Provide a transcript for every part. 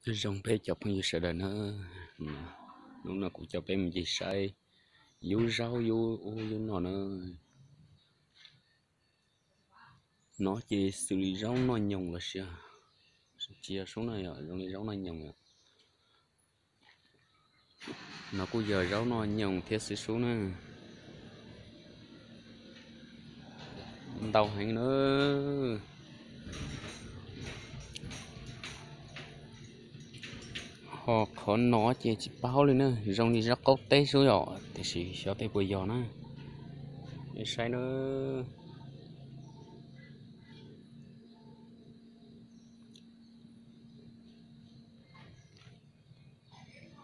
Nyob zoo peb cov phooj ywg sawv daws na, hnub no kuv coj peb mus ncig saib yub zaub yub ub yub no na. No ces xws li zaub noj nyoos los sis, tsis yog sub na, yog zoo li zaub noj nyoos. No kuj yog zaub noj nyoos thiab xwb sub na. Ntau heev na. Ho qhov no ces tsis paub li na, zoo li zaub qaub teb sub yom, tiam sis xyov tej puas yog na. Saib na.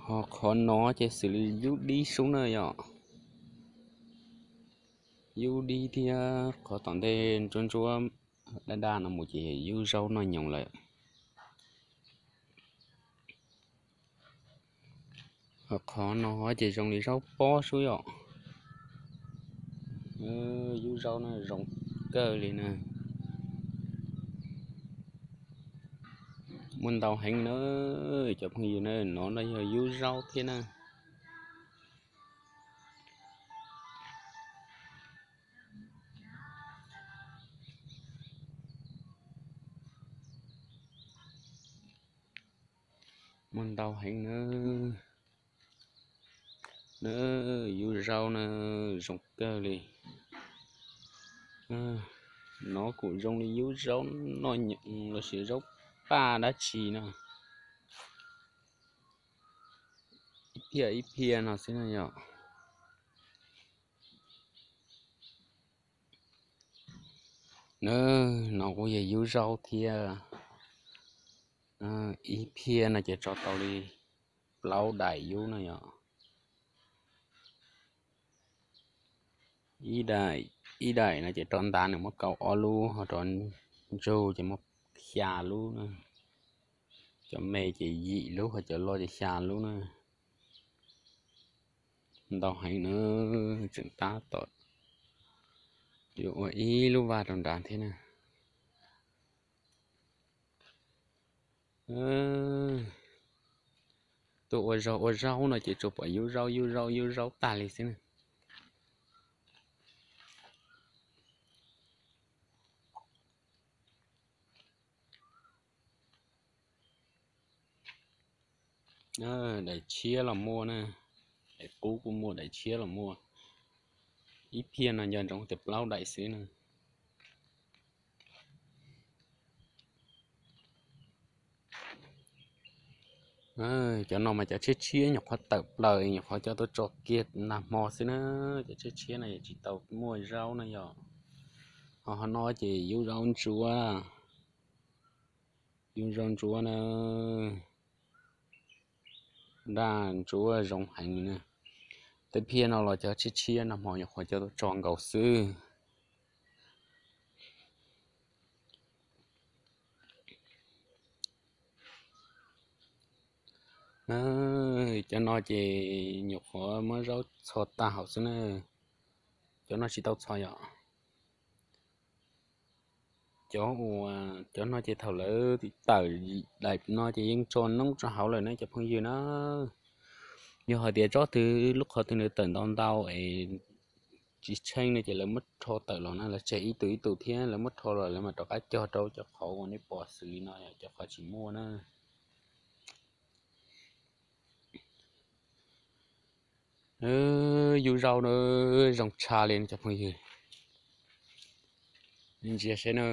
Ho qhov no ces xws li yub dib sub na yom. Yub dib thiab qhov tom ntej ntsuab ntsuab daj daj no mus ces yub zaub noj nyoos lawm. Ho qhov no ces zoo li zaub pob sub yom. Yub zaub no zoo kawg li na. Muaj ntau heev na, cov phooj ywg na, no no yog yub zaub thiab na. Muaj ntau heev na. Na, yub zaub na, zoo kawg li. No kuj zoo li yub zaub noj nyoos los sis zaub paj dab tsi no. Ib phiaj ib phiaj no xwb na yom. Na, no kuj yog yub zaub thiab. Ib phiaj no ces tso tau li plaub daim yub no yom. Ib daim no ces rau ntav nws muab kaum ob lub, ho rau ntsug ces muab xya lub na. Cov me ces yim lub, ho cov loj ces xya lub na. Ntau heev na, tseem tab tom yuav ua ib lub vaj rau nrad thiab na. Tuaj ua zog ua zaub no ces tsuas pom yub zaub yub zaub yub zaub tag li xwb na. Daim tshiab los muaj na, daim qub kuj muaj, daim tshiab los muaj. Ib phiaj no nco ntsoov tias plaub daim xwb na. Cov no mas cov tshiab tshiab nyuam qhuav tawm plaws, nyuam qhuav coj tuaj tso kiag nag hmo xwb na. Cov tshiab tshiab no tsis tau muaj zaub na yom. Ho qhov no ces yub zaub ntsuab, yub zaub ntsuab na, daj ntsuab zoo heev li na. Tej phiaj no los cov tshiab tshiab nag hmo nyuam qhuav coj tuaj tso nkaus xwb. Cov no ces nyuam qhuav muab zaub txhos tag hauv xwb na. Cov no tsis tau txhos yom. Cov uas, cov no ces thaum lawv tawm daim no ces yeej tso noob tso hauv lawm na cov phooj ywg na. Yog hais tias tsob twg lub qhov twg nws tawm ntau ntau es tsis tsheej no ces lawv muab rho tawm los na, lawv tseg ib tug ib tug thiab lawv muab rho los lawv mam rov qab cog rau cov qhov uas nej pom xws li no, cov qhov tsis muaj na. Yub zaub na, zoo tshaj li cov phooj ywg. Ntsia saib na,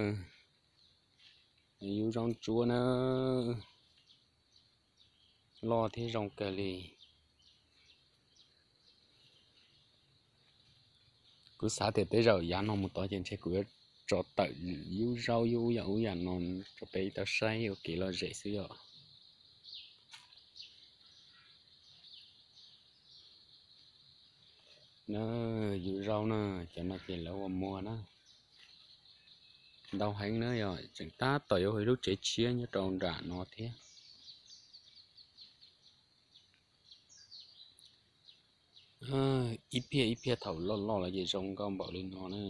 yub zaub ntsuab na, loj thiab zoo kawg li. Kuv xav tias tej zaum yav no mus tod ces ntshe kuv yuav tso tawm yub zaub yub yam ub yam no rau peb tau saib ua kev lom zem xwb yom. Na, yub zaub na, cov no ces lawv ua muag na. Ntau heev na, yog tseem tab tom yuav ua ib lub tsev tshiab nyob rau nram no thiab. Ib phiaj ib phiaj thaum loj loj los ces zoo nkauj npaum li no na.